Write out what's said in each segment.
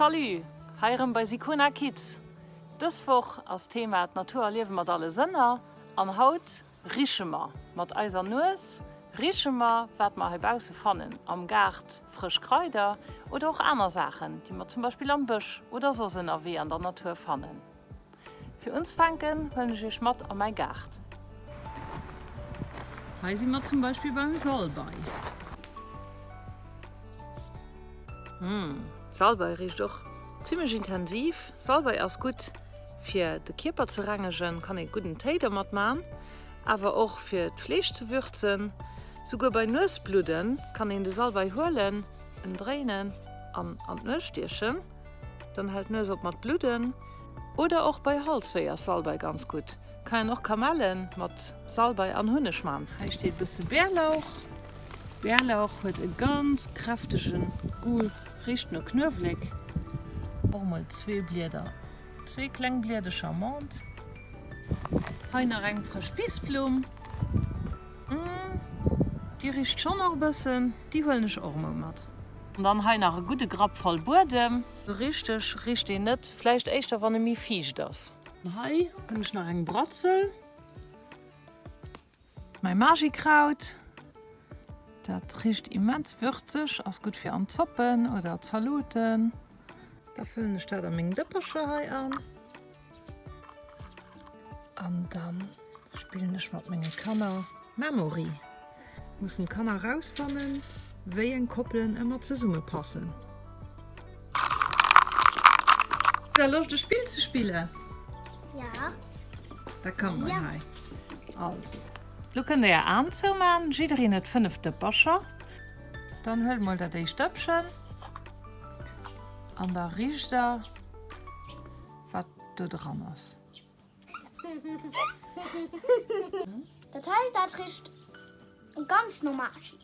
Salut, hei erëm bei Sicona Kids. Dës Woch ass Thema d'Natur erliewe mat alle Sënner an haut riche mer mat eiser Nues, riche mer wat mer hei bausse fannen, am Gaart, frësch Kraider oder och aner Saachen, déi mer zum Beispill am Bësch oder soss ënnerwee an der Natur fannen. Fir unzefänken huelen ech iech mat a mäi Gaart. Hei si mer zum Beispill beim Salbei. Mmh, Salbei richt och zimmlech intensiv. Salbei ass gutt fir de Kierper ze rengegen, kann ee gudden Téi dermat man, awer och fir d'Fleesch ze würzen. Souguer bei Nuesbludden kann een de Salbei huelen, en dréinen an an d'Nues stiechen, dann hält d'Nues op mat bludden. Oder och bei Halswéi ass Salbei ganz gutt. Kann een och Kamellen mat Salbei an Hunneg man. Hei steet bësse Bärlauch. Bärlauch huet e ganz kräftegen Goût, richt no Knuewléck. Och mol zwee Blieder, zwee kleng Bliedercher Menthe. Hei nach eng frësch Pissblumm. Déi richt schonn och e bëssen, déi huelen ech och emol mat. An dann hei nach e gudde Grapp voll Buedem. Sou richteg richt een net, vläicht éischter wann e méi fiicht ass. Hei hunn ech nach eng Bratzel, mäi Magikraut, dat richt immens würzeg, ass gutt fir an Zoppen oder Zaloten. Da fëllen ech dat a meng Dëppercher hei an. An dann spillen ech mat menge Kanner Memory. Mussen d'Kanner rausfannen, wéi eng Koppelen ëmmer zesumme passen. Hutt der Loscht e Spill ze spillen? Ja. Da komm mol hei. Also, lo kënnt der är Aen zouman. Jiddereen huet 5 Dëppercher. Dann huelt mol dat éischt Dëppchen an da richt der, wat do dran ass. Dat hei, dat richt ganz no Magi.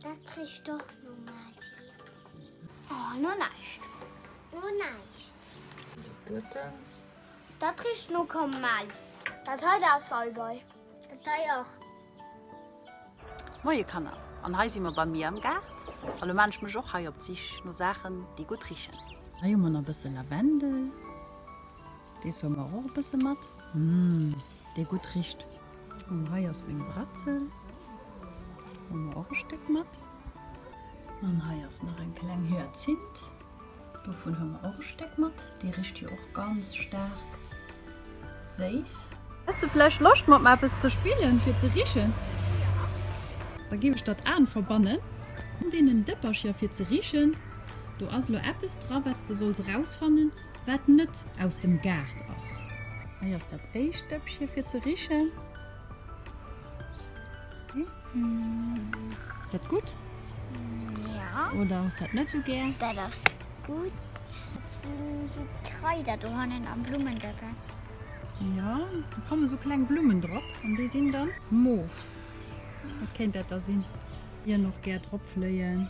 Dat richt och no Magi. Oh, no näischt. No näischt. Doten. Dat richt no Kamell. Dat hei, dat ass Salbei. Dat hei och. Moie Kanner, an hei si mer bei mir am Gaart a lo maan ech mech och hei op d'Sich no Saachen déi gutt richen. Hei hu mer nach bësse Lavendel, dee soe mer och e bësse mat, mmh dee gutt richt. An hei ass meng Bratzel, hu mer och e Stéck mat. An hei ass nach eng kleng Hyazinth. Dovun hu mer och e Stéck mat, déi richt jo och ganz staark séiss. Häss de vläicht Loscht mat mer eppes ze spillen fir ze richen? Da géif ech der d'Aen verbannen. An deenen Dëppercher fir ze richen, do ass elo eppes dra wat s de solls erausfannen, wat net aus dem Gaart ass. Hei ass dat éischt Dëppche fir ze richen. Ass dat gutt? Ja. Oder hues dat net sou gär? Dat ass gutt. Dat sinn déi Kraider dohannen am Blummendëppen. Jo, do komme sou kleng Blummen drop an déi sinn dann mof. Wat kéint dat da sinn? Hien och gär drop fléien.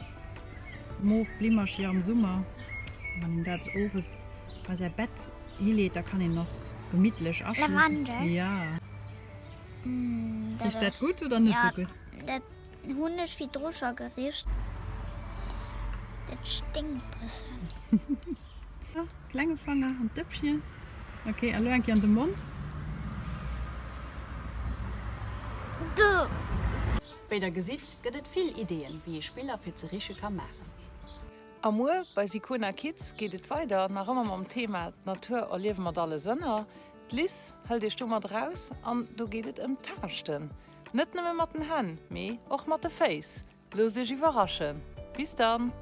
Mof Blimmercher am Summer. Wann een dat owes bei säi Bett hileet, da kann een och gemittlech aschlofen. Lavendel? Ja. Richt dat gutt oder net sou gutt? Dat hunn ech virdru scho gericht. Dat sténkt bëssen. Klenge Fanger an d'Dëppchen. Ok, a lo eng Kéier an de Mond. Wéi der gesitt, gëtt et vill Ideeën, wéi ee Spiller fir ze riche ka maachen. A muer bei Sicona Kids geet et weider, nach ëmmer mam Thema D'Natur erliewe mat alle Sënner. D'Liz hëlt iech do mat eraus an do geet et ëm d'Taaschten. Net nëmme mat den Hänn, mee och mat de Féiss. Loosst iech iwwerraschen. Bis dann!